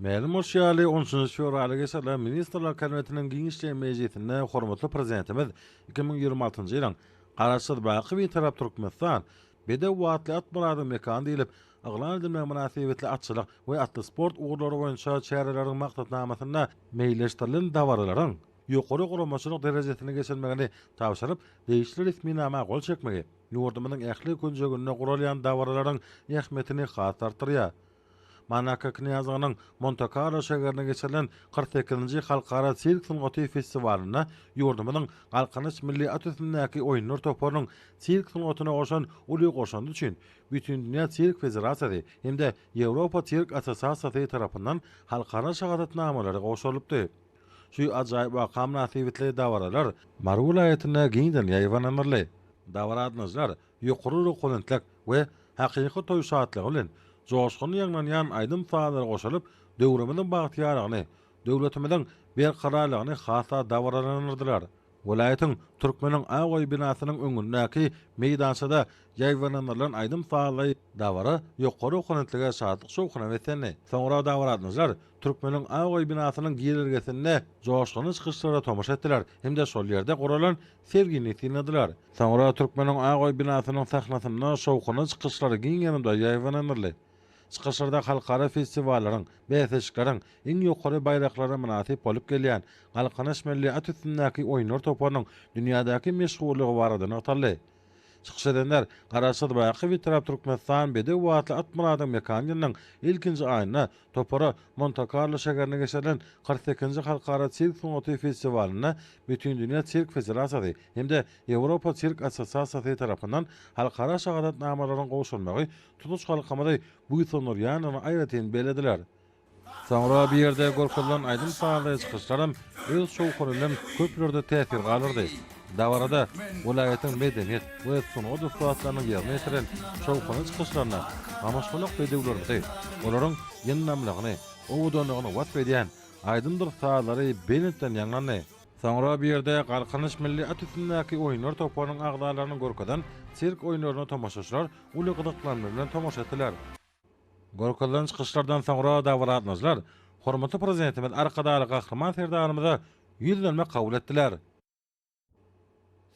Mälim bolşy ýaly, on üçünji fewralda geçirilen Ministrler Kabinetiniň giňişleýin mejlisinde hormatly Prezidentimiz 2026-njy ýylyň Garaşsyz, baky Bitarap Türkmenistan, bedew atly at myradyň mekany diýlip yglan edilmegi mynasybetli atçylyk we atly sport ugurlary boýunça çäreleriň maksatnamasynda meýilleşdirilen dabaralaryň ýokary guramaçylyk derejesinde geçirilmegini tabşyryp, degişli resminama gol çekmegi ýurdumyzyň ähli künjeginde guralýan dabaralaryň ähmiýetini has-da artdyrýar. Monako knýazlygynyň Monte-Karlo şägerinde geçirilen 48-nji halkara sirk sungaty festiwalynda ýurdumyzyň Galkynyş milli at üstündäki oýunlar toparynyň sirk sungatyna goşan uly goşandy üçin Bütindünýä sirk federasiýasy hem-de Ýewropa sirk assosiasiýasy tarapyndan halkara şahadatnamalary gowşurylypdy. Şu ajaýyp waka mynasybetli dabaralar Mary welaýatynda giňden ýaýbaňlandyryldy. Dabara gatnaşyjylar ýokary ruhubelentlik we hakyky toý şatlygy bilen joşgunly ýaňlanýan aýdym-sazlara goşulyp, döwrümiziň bagtyýarlygyny, döwletimiziň berkararlygyny has-da dabaralandyrdylar. Welaýatyň Türkmeniň ak öýi binasynyň öňündäki meýdançada ýaýbaňlandyrylan aýdym-sazly dabara ýokary ruhubelentlige, şatlyk-şowhuna beslendi. Soňra dabara gatnaşyjylar Türkmeniň ak öýi binasynyň girelgesinde joşgunly çykyşlara tomaşa etdiler hem-de şol ýerde guralan sergini synladylar. Soňra Türkmeniň ak öýi binasynyň sahnasynda şowhunly çykyşlar giň gerimde ýaýbaňlandyryldy. Çykyşlarda halkara festiwallaryň, bäsleşikleriň iň ýokary baýraklara mynasyp bolup gelýän Galkynyş milli at üstündäki oýunlar toparynyň dünýädäki meşhurlygy barada nygtaldy. Çykyş edenler Garaşsyz baky Bitarap Türkmenistan bedew atly at myradyň mekany ýylynyň ilkinji aýynda topara Monte-Karlo şäherinde geçirilen 48-nji halkara sirk sungaty festiwalynda Bütindünýä sirk federasiýasy hem-de Ýewropa sirk assosiasiýasy tarapyndan halkara şahadatnamalaryň gowşurylmagy tutuş halkymyzy buýsandyrýandygyny aýratyn bellediler. Soňra bu ýerde görkezilen aýdym-sazly çykyşlaram öz şowhuny bilen köplerde täsir galdyrdy. Dabarada welaýatyň medeniýet we sungat ussatlarynyň ýerine ýetiren şowhunly çykyşlarynda gamyşgulak bedewlerimizi, olaryň ýyndamlygyny, owadanlygyny wasp edýän aýdymdyr sazlary belentden ýaňlandy. Soňra bu ýerde Galkynyş milli at üstündäki oýunlar toparynyň agzalarynyň görkezen sirk oýunlaryna tomaşaçylar uly gyzyklanma bilen tomaşa etdiler. Görkezilen çykyşlardan soňra dabara gatnaşyjylar hormatly Prezidentimiz Arkadagly Gahryman Serdarymyza ýüzlenme kabul etdiler.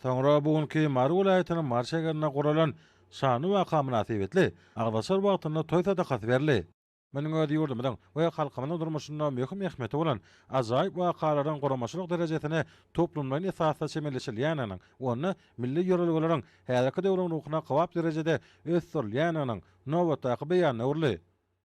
Soňra bu günki Mary welaýatynyň Mary şäherinde guralan şanly waka mynasybetli agzaçar wagtynda toý sadakasy berildi. Munuň özi ýurdumyzyň we halkymyzyň durmuşynda möhüm ähmiýeti bolan ajaýyp wakalaryň guramaçylyk derejesine toplumlaýyn esasda çemeleşilýändiginiň, onda milli ýörelgeleriň häzirki döwrüň ruhuna kybap derejede ösdürilýändiginiň nobatdaky beýanyna öwrüldi.